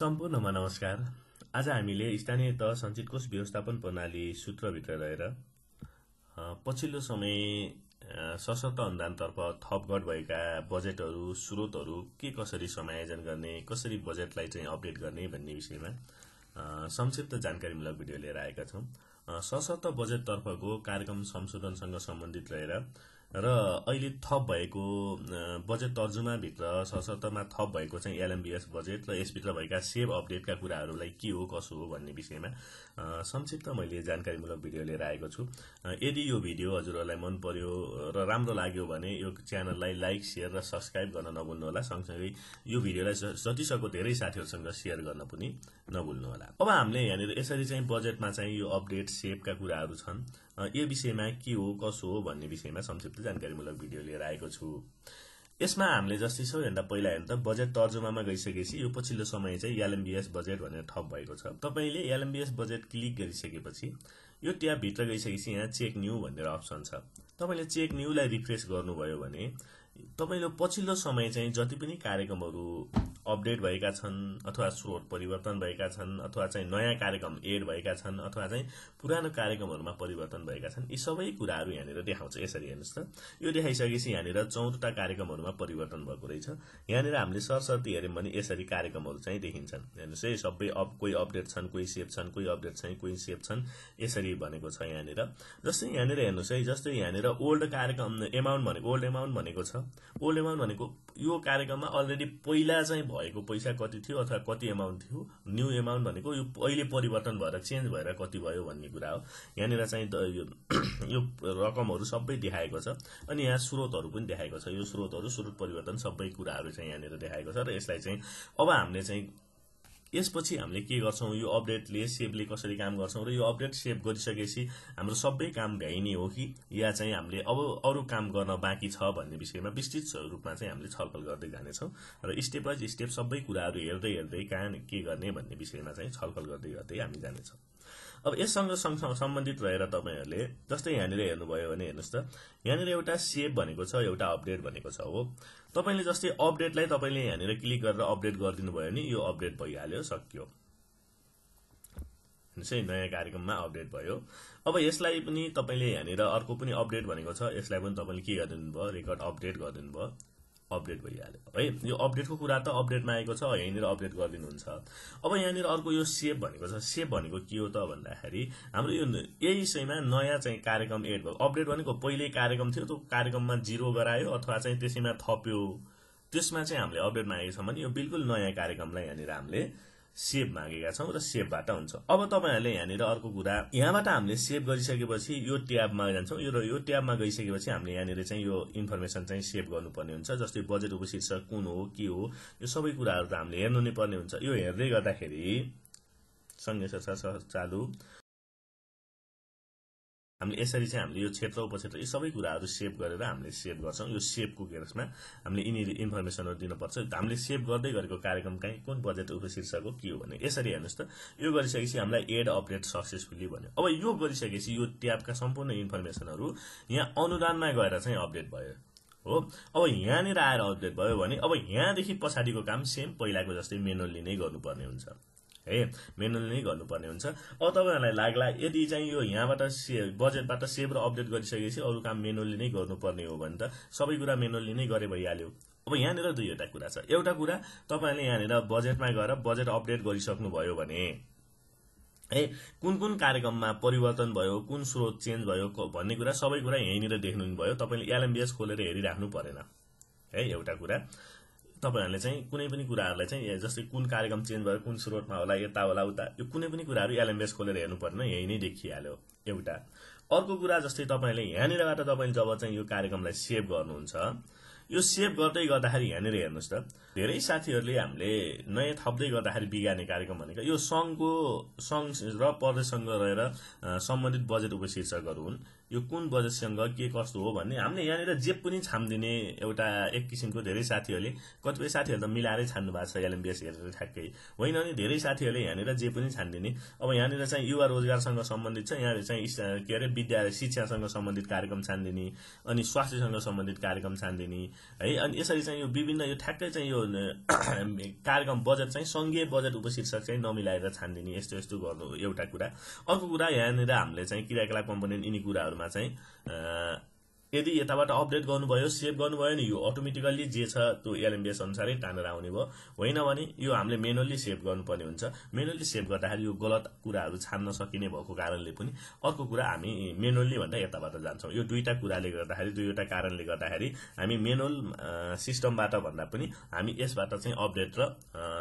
सम्पूर्णमा नमस्कार। आज हामीले स्थानीय तह सञ्चित कोष व्यवस्थापन प्रणाली सूत्रभित्र रहेर पछिल्लो समय सशक्त अनुदानतर्फ थपघट भएका बजेटहरू, स्रोतहरू के कसरी समायोजन गर्ने, कसरी बजेटलाई चाहिँ अपडेट गर्ने भन्ने विषयमा संक्षिप्त जानकारीमूलक भिडियो लिएर आएका छौँ। सशक्त बजेटतर्फको कार्यक्रम संशोधनसँग सम्बन्धित रहेर र अहिले थप भएको बजेट तर्जुमाभित्र सशक्तमा थप भएको चाहिँ एलएमबीएस बजेट र यसभित्र भएका सेभ अपडेटका कुराहरूलाई के हो कसो हो भन्ने विषयमा संक्षिप्त मैले जानकारीमूलक भिडियो लिएर आएको छु। यदि यो भिडियो हजुरहरूलाई मन पर्यो र राम्रो लाग्यो भने यो च्यानललाई लाइक, शेयर र सब्स्क्राइब गर्न नभुल्नुहोला। सँगसँगै यो भिडियोलाई जतिसक्दो धेरै साथीहरूसँग शेयर गर्न पनि नभुल्नुहोला। अब हामीले यहाँनिर यसरी चाहिँ बजेटमा चाहिँ यो अपडेट सेभका कुराहरू छन्। यो विषयमा के हो कसो हो भन्ने विषयमा संक्षिप्त जानकारीमूलक भिडियो लिएर आएको छु। यसमा हामीले जस्तै सबैभन्दा पहिला हेर्नु त बजेट तर्जुमामा गइसकेपछि यो पछिल्लो समय चाहिँ एलएमबीएस बजेट भनेर थप भएको छ। तपाईले एलएमबीएस बजेट क्लिक गरिसकेपछि यो ट्याब भित्र गइसकेपछि यहाँ चेक न्यू भनेर अप्सन छ। तपाईले चेक न्यूलाई रिफ्रेश गर्नुभयो भने तपाईले पछिल्लो समय चाहिँ जति पनि कार्यक्रमहरू अपडेट भएका छन् अथवा स्रोत परिवर्तन भएका छन् अथवा चाहिँ नयाँ कार्यक्रम एड भएका छन् अथवा चाहिँ पुरानो कार्यक्रमहरूमा परिवर्तन भएका छन्, यी सबै कुराहरू यहाँनिर देखाउँछ। यसरी हेर्नुस् त, यो देखाइसकेपछि यहाँनिर 14टा कार्यक्रमहरूमा परिवर्तन भएको रहेछ। यहाँनिर हामीले सरसर्ती हेर्यौं भने यसरी कार्यक्रमहरू चाहिँ देखिन्छन्। हेर्नुस् है, सबै कोही अपडेट छन्, कोही सेभ छन्, कोही अपडेट छन्, कोही सेभ छन्, यसरी भनेको छ यहाँनिर। जस्तै यहाँनिर हेर्नुस् है, जस्तै यहाँनिर ओल्ड कार्यक्रम एमाउन्ट भनेको ओल्ड एमाउन्ट भनेको छ। ओल्ड एमाउन्ट भनेको यो कार्यक्रममा अलरेडी पहिला चाहिँ भएको पैसा कति थियो अथवा कति एमाउन्ट थियो। न्यू एमाउन्ट भनेको यो अहिले परिवर्तन भएर चेन्ज भएर कति भयो भन्ने कुरा हो। यहाँनिर चाहिँ यो रकमहरू सबै देखाएको छ अनि यहाँ स्रोतहरू पनि देखाएको छ। यो स्रोत परिवर्तन सबै कुराहरू चाहिँ यहाँनिर देखाएको छ र यसलाई चाहिँ अब हामीले चाहिँ यसपछि हामीले के गर्छौं, यो अपडेटले सेभले कसरी काम गर्छौं र यो अपडेट सेभ गरिसकेपछि हाम्रो सबै काम भ्याइने हो कि या चाहिँ हामीले अब अरू काम गर्न बाँकी छ भन्ने विषयमा विस्तृत रूपमा चाहिँ हामीले छलफल गर्दै जानेछौं र स्टेप बाइ स्टेप सबै कुराहरू हेर्दै हेर्दै कहाँ के गर्ने भन्ने विषयमा चाहिँ छलफल गर्दै गर्दै हामी जानेछौं। अब यससँग सम्बन्धित रहेर तपाईहरुले जस्तै यहाँनिर हेर्नुभयो भने हेर्नुस् त, यहाँनिर एउटा सेभ भनेको छ, एउटा अपडेट भनेको छ हो। तपाईले जस्तै अपडेटलाई तपाईले यहाँनिर क्लिक गरेर अपडेट गरिदिनु भयो भने यो अपडेट भइहाल्यो, सक्यो। हेर्नुस् है, नयाँ कार्यक्रममा अपडेट भयो। अब यसलाई पनि तपाईले यहाँनिर अर्को पनि अपडेट भनेको छ, यसलाई पनि तपाईले के गरिदिनु भयो, रेकर्ड अपडेट गरिदिनु भयो, अपडेट भइहाल्यो है। यो अपडेटको कुरा त अपडेटमा आएको छ, यहाँनिर अपडेट गरिदिनुहुन्छ। अब यहाँनिर अर्को यो सेभ भनेको छ। सेभ भनेको के हो त भन्दाखेरि हाम्रो यो यही विषयमा नयाँ चाहिँ कार्यक्रम एड भयो। अपडेट भनेको पहिल्यै कार्यक्रम थियो, त्यो कार्यक्रममा 0 गरायो अथवा चाहिँ त्यसैमा थप्यो, त्यसमा चाहिँ हामीले अपडेट मागेका छौं भने यो बिल्कुल नयाँ कार्यक्रमलाई यहाँनिर हामीले सेभ मागेका छौं र सेभबाट हुन्छ। अब तपाईहरुले यहाँनिर अर्को कुरा, यहाँबाट हामीले सेभ गरिसकेपछि यो ट्याबमा जान्छौं। यो ट्याबमा गइसकेपछि हामीले यहाँनिर चाहिँ यो इन्फर्मेसन चाहिँ सेभ गर्नुपर्ने हुन्छ। जस्तै बजेट उपशीर्षक कुन हो, के हो, यो सबै कुराहरु त हामीले हेर्नु नै पर्ने हुन्छ। यो हेर्दै गर्दाखेरि सँगै चालु हामीले यसरी चाहिँ हामीले यो क्षेत्र उपक्षेत्र यी सबै कुराहरू सेभ गरेर हामीले सेभ गर्छौं। यो सेभको केसमा हामीले यिनी इन्फर्मेसनहरु दिनुपर्छ। हामीले सेभ गर्दै गरेको कार्यक्रम चाहिँ कुन बजेट उपशीर्षक हो, के हो भने यसरी हेर्नुस् त, यो गरिसकेपछि हामीलाई एड अपडेट सक्सेसफुली भन्यो। अब यो गरिसकेपछि यो ट्याबका सम्पूर्ण इन्फर्मेसनहरु यहाँ अनुदानमा गएर चाहिँ अपडेट भयो हो। अब यहाँनिर आएर अपडेट भयो भने अब यहाँदेखि पछाडिको काम सेम पहिलाको जस्तै मेनुअली नै गर्नुपर्ने हुन्छ है, मेनुअली नै गर्नुपर्ने हुन्छ। अब तपाईहरुलाई लाग्ला यदि चाहिँ यो यहाँबाट बजेटबाट सेभ र अपडेट गरिसकेपछि अरु काम मेनुअली नै गर्नुपर्ने हो भने त सबै कुरा मेनुअली नै गरे भइहाल्यो। अब यहाँनिर दुईवटा कुरा छ। एउटा कुरा, तपाईहरुले यहाँनिर बजेटमा गएर बजेट अपडेट गरिसक्नु भयो भने है कुन कुन कार्यक्रममा परिवर्तन भयो, कुन स्रोत चेन्ज भयो भन्ने कुरा सबै कुरा यहीँनिर देख्नु भयो। तपाईले एलएमबीएस खोलेर हेरिराख्नु परेन है। एउटा कुरा तपाईहरुले चाहिँ कुनै पनि कुराहरुलाई चाहिँ जस्तै कुन कार्यक्रम चेन्ज भयो, कुन स्रोतमा होला, यता होला उता, यो कुनै पनि कुराहरु एलएमबीएस खोलेर हेर्नु पर्दैन, यही नै देखिहाल्यो एउटा। अर्को कुरा, जस्तै तपाईहरुले यहाँनिरबाट तपाईले जब चाहिँ यो कार्यक्रमलाई सेभ गर्नुहुन्छ, यो सेभ गर्दै गर्दाखेरि यहाँनिर हेर्नुस् त, धेरै साथीहरुले हामीले नयाँ थप्दै गर्दाखेरि बिगार्ने कार्यक्रम भनेको यो संघ र प्रदेशसँग रहेर सम्बन्धित बजेट उपशीर्षकहरु हुन्। यो कुन बजेटसँग के कस्तो हो भन्ने हामीले यहाँनिर जे पनि छाम्दिने एउटा एक किसिमको धेरै साथीहरुले, कतिपय साथीहरु त मिलाएरै छान्नु भएको छ एलएमबीएस हेरेर ठ्याक्कै होइन नि, धेरै साथीहरुले यहाँनिर जे पनि छान्दिने। अब यहाँनिर चाहिँ युवा रोजगारसँग सम्बन्धित छ, यहाँ चाहिँ के अरे विद्या शिक्षासँग सम्बन्धित कार्यक्रम छान्दिने, अनि स्वास्थ्यसँग सम्बन्धित कार्यक्रम छान्दिने है। अनि यसरी चाहिँ यो विभिन्न यो ठ्याक्कै चाहिँ यो कार्यक्रम बजेट चाहिँ संघीय बजेट उपशीर्षक चाहिँ नमिलाएर छान्दिने यस्तो यस्तो गर्नु एउटा कुरा। अर्को कुरा यहाँनिर हामीले चाहिँ क्रियाकलाप कम्पोनेन्ट यिनी कुराहरूमा चाहिँ यदि यताबाट अपडेट गर्नुभयो सेभ गर्नुभयो नि यो अटोमेटिकल्ली जे छ त्यो एलएमबीएस अनुसारै तानेर आउने भयो, होइन भने यो हामीले मेनुअली सेभ गर्नुपर्ने हुन्छ। मेनुअली सेभ गर्दाखेरि यो गलत कुराहरू छान्न सकिने भएको कारणले पनि अर्को कुरा हामी मेनुअली भन्दा यताबाट जान्छौँ। यो दुईटा कुराले गर्दाखेरि दुईवटा कारणले गर्दाखेरि हामी मेनुअल सिस्टमबाट भन्दा पनि हामी यसबाट चाहिँ अपडेट र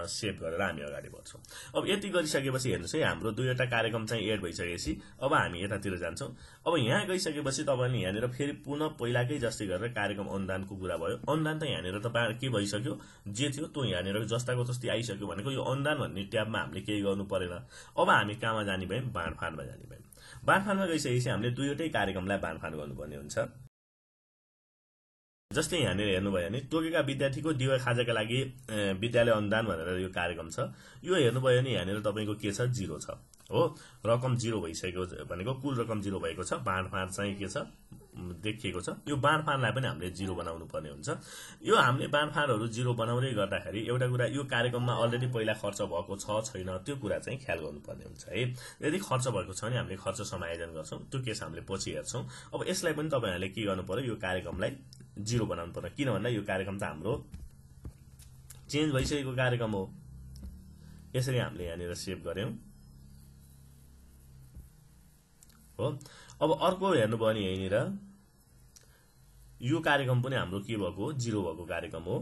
सेभ गरेर हामी अगाडि बढ्छौँ। अब यति गरिसकेपछि हेर्नुहोस् है, हाम्रो दुईवटा कार्यक्रम चाहिँ एड भइसकेपछि अब हामी यतातिर जान्छौँ। अब यहाँ गइसकेपछि तपाईँले यहाँनिर फेरि पुनः पहिलाकै जस्तै गरेर कार्यक्रम अनुदानको कुरा भयो। अनुदान त यहाँनिर तपाईँ के भइसक्यो, जे थियो त्यो यहाँनिर जस्ताको जस्तै आइसक्यो भनेको यो अनुदान भन्ने ट्याबमा हामीले केही गर्नु परेन। अब हामी कहाँमा जाने भयौँ, बाँडफाँडमा जाने भयौँ। बाँडफाँडमा गइसकेपछि हामीले दुईवटै कार्यक्रमलाई बाँडफाँड गर्नुपर्ने हुन्छ। जस्तै यहाँनिर हेर्नुभयो भने तोकेका विद्यार्थीको दिवा खाजाका लागि विद्यालय अनुदान भनेर यो कार्यक्रम छ। यो हेर्नुभयो भने यहाँनिर तपाईँको के छ, 0 छ हो, रकम 0 भइसक्यो भनेको कुल रकम 0 भएको छ। बाँडफाँड चाहिँ के छ देखिएको छ। यो बाँडफाँडलाई पनि हामीले 0 बनाउनु पर्ने हुन्छ। यो हामीले बाँडफाँडहरू 0 बनाउँदै गर्दाखेरि एउटा कुरा, यो कार्यक्रममा अलरेडी पहिला खर्च भएको छ छैन त्यो कुरा चाहिँ ख्याल गर्नुपर्ने हुन्छ है। यदि खर्च भएको छ भने हामीले खर्च समायोजन गर्छौँ, त्यो केस हामीले पछि हेर्छौँ। अब यसलाई पनि तपाईँहरूले के गर्नु पर्यो, यो कार्यक्रमलाई 0 बनाउनु पर्यो। किन भन्दा यो कार्यक्रम त हाम्रो चेन्ज भइसकेको कार्यक्रम हो। यसरी हामीले यहाँनिर सेभ गर्यौं हो। अब अर्को हेर्नुभयो भने यहीँनिर यो कार्यक्रम पनि हाम्रो के भएको, 0 भएको कार्यक्रम हो।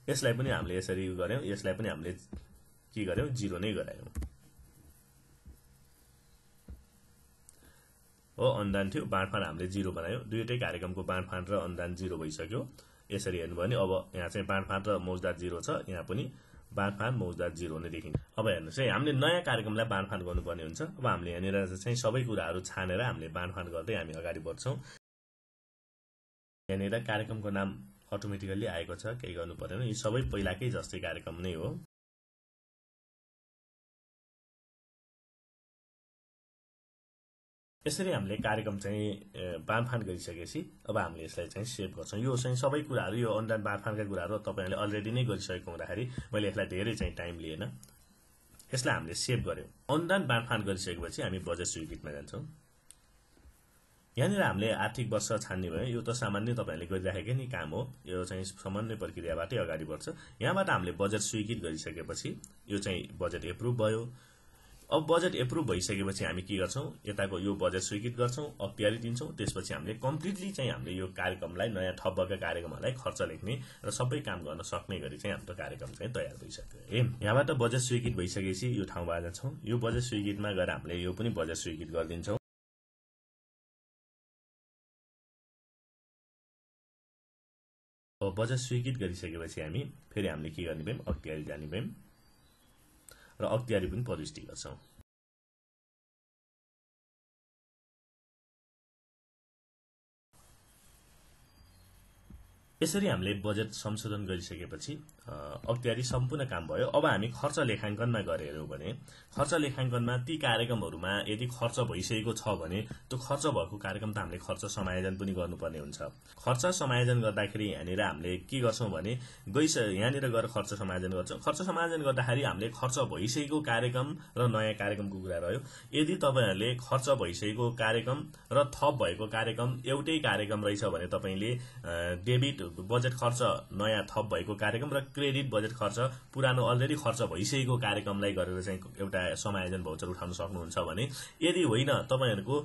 यसलाई पनि हामीले यसरी गर्यौं, यसलाई पनि हामीले के गर्यौं, 0 नै गरायौं हो। अनुदान थियो, बाँडफाँड हामीले 0 बनायौं। दुईटै कार्यक्रमको बाँडफाँड र अनुदान 0 भइसक्यो। यसरी हेर्नुभयो भने अब यहाँ चाहिँ बाँडफाँड र मौजदात 0 छ, यहाँ पनि बाँडफाँड मौजदात 0 नै देखिन्छ। अब हेर्नुहोस् है, हामीले नयाँ कार्यक्रमलाई बाँडफाँड गर्नुपर्ने हुन्छ। अब हामीले यहाँनिर चाहिँ सबै कुराहरू छानेर हामीले बाँडफाँड गर्दै हामी अगाडि बढ्छौँ। यहाँनिर कार्यक्रमको नाम अटोमेटिकल्ली आएको छ, केही गर्नु पर्दैन। यी सबै पहिलाकै जस्तै कार्यक्रम नै हो। यसरी हामीले कार्यक्रम चाहिँ बाँडफाँड गरिसकेपछि अब हामीले यसलाई चाहिँ सेभ गर्छौँ। यो चाहिँ सबै कुराहरू, यो अनुदान बाँडफाँडका कुराहरू तपाईहरुले अलरेडी नै गरिसकेको हुँदाखेरि मैले यसलाई धेरै चाहिँ टाइम लिएन। यसलाई हामीले सेभ गर्यौं। अनुदान बाँडफाँड गरिसकेपछि हामी बजेट स्वीकृतमा जान्छौँ। यहाँनिर हामीले आर्थिक वर्ष छान्ने भयो। यो त सामान्य तपाईहरुले गरिराखेकै नै काम हो। यो चाहिँ सामान्य प्रक्रियाबाटै अगाडि बढ्छ। यहाँबाट हामीले बजेट स्वीकृत गरिसकेपछि यो चाहिँ बजेट एप्रुभ भयो। अब बजेट एप्रुभ भइसकेपछि हामी के गर्छौं, यताको यो बजेट स्वीकृत गर्छौं, अख्तियारी दिन्छौं। त्यसपछि हामीले कम्प्लिटली चाहिँ हामीले यो कार्यक्रमलाई, नयाँ थप भएका कार्यक्रमहरूलाई खर्च लेख्ने र सबै काम गर्न सक्ने गरी चाहिँ हाम्रो कार्यक्रम चाहिँ तयार भइसक्यो है। यहाँबाट बजेट स्वीकृत भइसकेपछि यो ठाउँमा जान्छौं। यो बजेट स्वीकृतमा गएर हामीले यो पनि बजेट स्वीकृत गरिदिन्छौं। अब बजेट स्वीकृत गरिसकेपछि हामी फेरि हामीले के गर्ने भयौं, अख्तियारी जाने भयौं र अख्तियारी पनि प्रविष्टि गर्छौं। यसरी हामीले बजेट संशोधन गरिसकेपछि अख्तियारी सम्पूर्ण काम भयो। अब हामी खर्च लेखाङ्कनमा गएर हेर्यौं भने खर्च लेखाङ्कनमा ती कार्यक्रमहरुमा यदि खर्च भइसकेको छ भने त्यो खर्च भएको कार्यक्रम त हामीले खर्च समायोजन पनि गर्नुपर्ने हुन्छ। खर्च समायोजन गर्दाखेरि यहाँनिर हामीले के गर्छौं भने यहाँनिर गएर खर्च समायोजन गर्छौं। खर्च समायोजन गर्दाखेरि हामीले खर्च भइसकेको कार्यक्रम र नयाँ कार्यक्रमको कुरा रह्यो। यदि तपाईहरुले खर्च भइसकेको कार्यक्रम र थप भएको कार्यक्रम एउटै कार्यक्रम रहेछ भने तपाईले डेबिट बजेट खर्च नयाँ थप भएको कार्यक्रम र क्रेडिट बजेट खर्च पुरानो अलरेडी खर्च भइसकेको कार्यक्रमलाई गरेर चाहिँ एउटा समायोजन भौचर उठाउन सक्नुहुन्छ भने, यदि होइन तपाईहरुको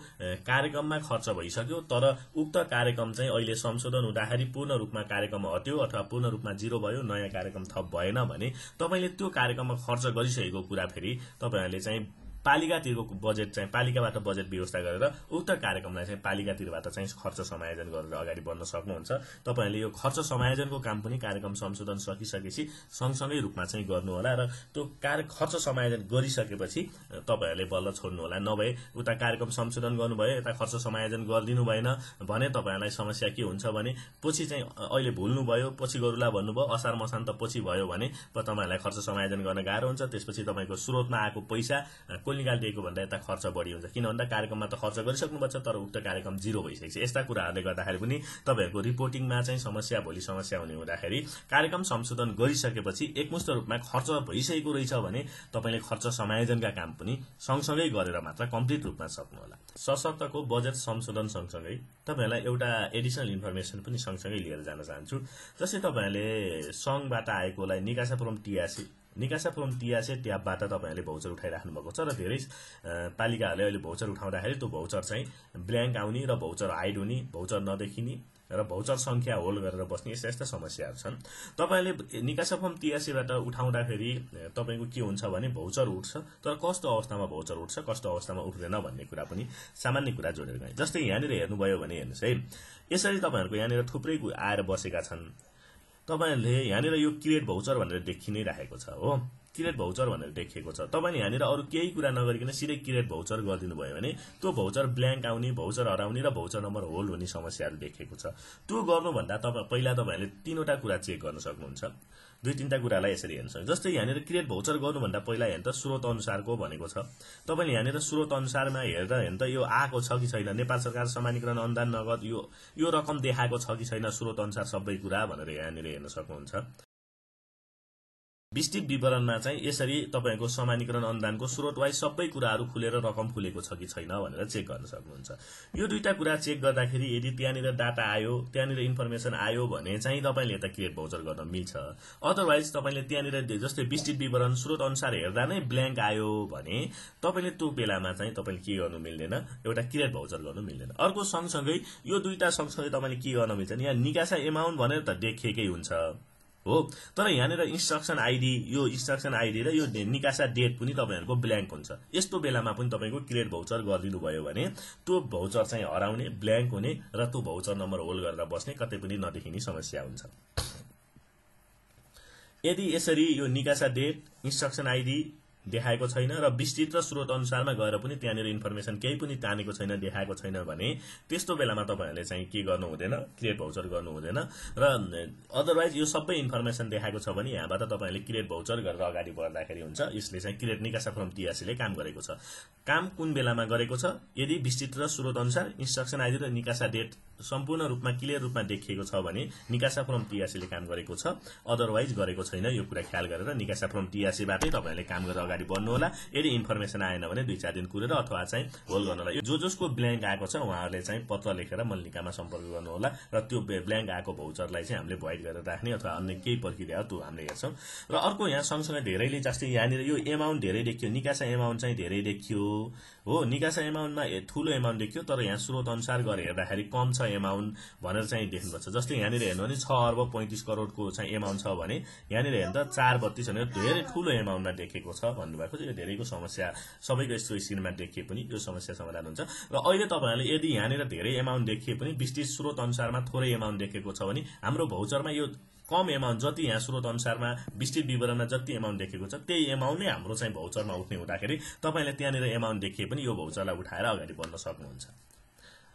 कार्यक्रममा खर्च भइसक्यो तर उक्त कार्यक्रम चाहिँ अहिले संशोधन हुँदाखेरि पूर्ण रूपमा कार्यक्रम हट्यो अथवा पूर्ण रूपमा 0 भयो, नयाँ कार्यक्रम थप भएन भने तपाईले त्यो कार्यक्रममा खर्च गरिसकेको कुरा फेरि तपाईहरुले चाहिँ पालिकातिरको बजेट चाहिँ पालिकाबाट बजेट व्यवस्था गरेर उक्त कार्यक्रमलाई चाहिँ पालिकातिरबाट चाहिँ खर्च समायोजन गरेर अगाडि बढ्न सक्नुहुन्छ। तपाईहरुले यो खर्च समायोजनको काम पनि कार्यक्रम संशोधन सकिसकेपछि सँगसँगै रूपमा चाहिँ गर्नु होला र त्यो खर्च समायोजन गरिसकेपछि तपाईहरुले बल्ल छोड्नु होला। नभए उता कार्यक्रम संशोधन गर्नुभयो, यता खर्च समायोजन गर्दिनु भएन भने तपाईहरुलाई समस्या के हुन्छ भने पछि चाहिँ अहिले भुल्नु भयो, पछि गरुला भन्नुभयो, असार मसान त पछि भयो भने तपाईहरुलाई खर्च समायोजन गर्न गाह्रो हुन्छ। त्यसपछि तपाईको स्रोतमा आएको पैसा पोल निकालिदिएको भन्दा यता खर्च बढी हुन्छ, किन भन्दा कार्यक्रममा त खर्च गरिसक्नुपर्छ तर उक्त कार्यक्रम जिरो भइसकेको छ। यस्ता कुराहरूले गर्दाखेरि पनि तपाईहरुको रिपोर्टिङमा चाहिँ समस्या हुने हुँदाखेरि कार्यक्रम संशोधन गरिसकेपछि एकमुष्ट रूपमा खर्च भइसकेको रहेछ भने तपाईले खर्च समायोजनका काम पनि सँगसँगै गरेर मात्र कम्प्लिट रूपमा सक्नुहोला। सशर्तको बजेट संशोधन सँगसँगै तपाईहरुलाई एउटा एडिशनल इन्फर्मेसन पनि सँगसँगै लिएर जान चाहन्छु। जस्तै तपाईहरुले संघबाट आएकोलाई निकासा फर्म टिआसे ट्याबबाट तपाईहरुले भौचर उठाइराख्नु भएको छ र धेरै पालिकाहरूले अहिले भौचर उठाउँदाखेरि त्यो भौचर चाहिँ ब्ल्याङ्क आउने र भौचर हाइड हुने, भौचर नदेखिने र भौचर संख्या होल्ड गरेर बस्ने यस्ता समस्याहरू छन्। तपाईले निकासा फर्म टिआसीबाट उठाउँदाखेरि तपाईको के हुन्छ भने भौचर उठ्छ, तर कस्तो अवस्थामा भौचर उठ्छ, कस्तो अवस्थामा उठ्दैन भन्ने कुरा पनि सामान्य कुरा जोडेर गए। जस्तै यहाँनिर हेर्नुभयो भने हेर्नुस् है, यसरी तपाईहरुको यहाँनिर थुप्रै आएर बसेका छन्। तपाईहरुले यहाँनिर यो क्रिएट भौचर भनेर देखि नै राखेको छ हो, क्रिएट भौचर भनेर देखिएको छ। तपाईले यहाँनिर अरु केही कुरा नगरिकन सिधै क्रिएट भौचर गरिदिनु भयो भने त्यो भौचर ब्ल्याङ्क आउने, भौचर हराउने र भौचर नम्बर होल्ड हुने समस्याहरू देखिएको छ। त्यो गर्नुभन्दा पहिला तपाईहरुले तीनवटा कुरा चेक गर्न सक्नुहुन्छ। दुई तीनटा कुरालाई यसरी हेर्नुस्। जस्तै यहाँनिर क्रिएट भौचर गर्नुभन्दा पहिला हेर्न त स्रोत अनुसारको भनेको छ। तपाईले यहाँनिर स्रोत अनुसारमा हेर्दा हेर्न त यो आएको छ कि छैन, नेपाल सरकार समानीकरण अनुदान नगद यो रकम देखाएको छ कि छैन, स्रोत अनुसार सबै कुरा भनेर यहाँनिर हेर्न सक्नुहुन्छ। विस्तृत विवरणमा चाहिँ यसरी तपाईको समानीकरण अनुदानको स्रोत वाइज सबै कुराहरू खुलेर रकम खुलेको छ कि छैन भनेर चेक गर्न सक्नुहुन्छ। यो दुईटा कुरा चेक गर्दाखेरि यदि त्यहाँनिर डाटा आयो, त्यहाँनिर इन्फर्मेसन आयो भने चाहिँ तपाईले यता क्रिएट भौचर गर्न मिल्छ। अदरवाइज तपाईले त्यहाँनिर जस्तै विस्तृत विवरण स्रोत अनुसार हेर्दा नै ब्ल्याङ्क आयो भने तपाईले त्यो बेलामा चाहिँ तपाईले के गर्नु मिल्दैन, एउटा क्रिएट भौचर गर्नु मिल्दैन। अर्को सँगसँगै यो दुईटा सँगसँगै तपाईले के गर्न मिल्छ, यहाँ निकासा एमाउन्ट भनेर त देखिएकै हुन्छ हो, तर यहाँनिर इन्स्ट्रक्सन आइडी, यो इन्स्ट्रक्सन आइडी र यो निकासा डेट पनि तपाईहरुको ब्ल्याङ्क हुन्छ। यस्तो बेलामा पनि तपाईको क्रिएट भौचर गरिदिनु भयो भने त्यो भौचर चाहिँ हराउने, ब्ल्याङ्क हुने र त्यो भौचर नम्बर होल्ड गरेर बस्ने, कतै पनि नदेखिने समस्या हुन्छ। यदि यसरी यो निकासा डेट, इन्स्ट्रक्सन आइडी देखाएको छैन र विस्तृत र स्रोत अनुसारमा गएर पनि त्यहाँनिर इन्फर्मेसन केही पनि तानेको छैन, देखाएको छैन भने त्यस्तो बेलामा तपाईहरुले चाहिँ के गर्नु हुँदैन, क्रिएट भौचर गर्नु हुँदैन। र अदरवाइज यो सबै इन्फर्मेसन देखाएको छ भने यहाँबाट तपाईहरुले क्रिएट भौचर गरेर अगाडि बढ्दाखेरि हुन्छ। यसले चाहिँ क्रिएट निकासा फर्म टिआसीले काम गरेको छ। काम कुन बेलामा गरेको छ, यदि विस्तृत र स्रोत अनुसार इन्स्ट्रक्सन आइडी र निकासा डेट सम्पूर्ण रूपमा क्लियर रूपमा देखिएको छ भने निकासा फर्म टिआसीले काम गरेको छ। अदरवाइज गरेको छैन, यो कुरा ख्याल गरेर निकासा फर्म टिआसीबाटै तपाईहरुले काम गरेर अगाडि बढ्नु होला। यदि इन्फर्मेसन आएन भने 2-4 दिन कुरेर अथवा चाहिँ होल्ड गर्नु होला। जो जसको ब्ल्याङ्क आएको छ उहाँहरूले चाहिँ पत्र लेखेर मल्लिकामा सम्पर्क गर्नु होला र त्यो ब्ल्याङ्क आएको भौचरलाई चाहिँ हामीले भोइड गरेर राख्ने अथवा अन्य केही प्रक्रिया हो त्यो हामीले हेर्छौं। र अर्को यहाँ सँगसँगै धेरैले जस्तै यहाँनिर यो एमाउन्ट धेरै देखियो, निकासा एमाउन्ट चाहिँ धेरै देखियो हो, निकासा एमाउन्टमा ठूलो एमाउन्ट देखियो तर यहाँ स्रोत अनुसार गरेर हेर्दाखेरि कम छ एमाउन्ट भनेर चाहिँ देख्नुपर्छ। जस्तै यहाँनिर हेर्नु भने 6 अर्ब 35 करोडको चाहिँ एमाउन्ट छ भने यहाँनिर हेर्दा 432 भनेर धेरै ठूलो एमाउन्टमा देखेको छ भन्नुभएको छ। यो धेरैको समस्या सबैको यस्तो स्क्रिनमा देखिए पनि यो समस्या समाधान हुन्छ। र अहिले तपाईहरुले यदि यहाँनिर धेरै एमाउन्ट देखिए पनि विस्तृत स्रोत अनुसारमा थोरै एमाउन्ट देखेको छ भने हाम्रो भौचरमा यो कम एमाउन्ट जति यहाँ स्रोत अनुसारमा विस्तृत विवरणमा जति एमाउन्ट देखेको छ त्यही एमाउन्ट नै हाम्रो चाहिँ भौचरमा उठ्ने हुँदाखेरि तपाईले त्यहाँनिर एमाउन्ट देखिए पनि यो भौचरलाई उठाएर अगाडि बढ्न सक्नुहुन्छ।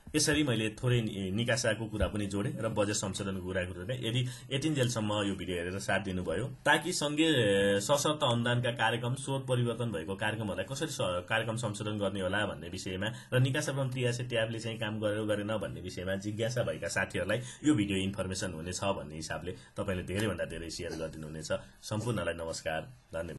यसरी मैले थोरै निकासाको कुरा पनि जोडे र बजेट संशोधनको कुरा जोडे। यदि 18 जेलसम्म यो भिडियो हेरेर साथ दिनुभयो ताकि संघीय सशर्त अनुदानका कार्यक्रम स्रोत परिवर्तन भएको कार्यक्रमहरूलाई कसरी कार्यक्रम संशोधन गर्ने होला भन्ने विषयमा र निकासा फर्म टिआसी ट्याबले चाहिँ काम गर्यो गरेन भन्ने विषयमा जिज्ञासा भएका साथीहरूलाई यो भिडियो इन्फर्मेसन हुनेछ भन्ने हिसाबले तपाईले धेरै भन्दा धेरै शेयर गरिदिनु हुनेछ। सम्पूर्णलाई नमस्कार, धन्यवाद।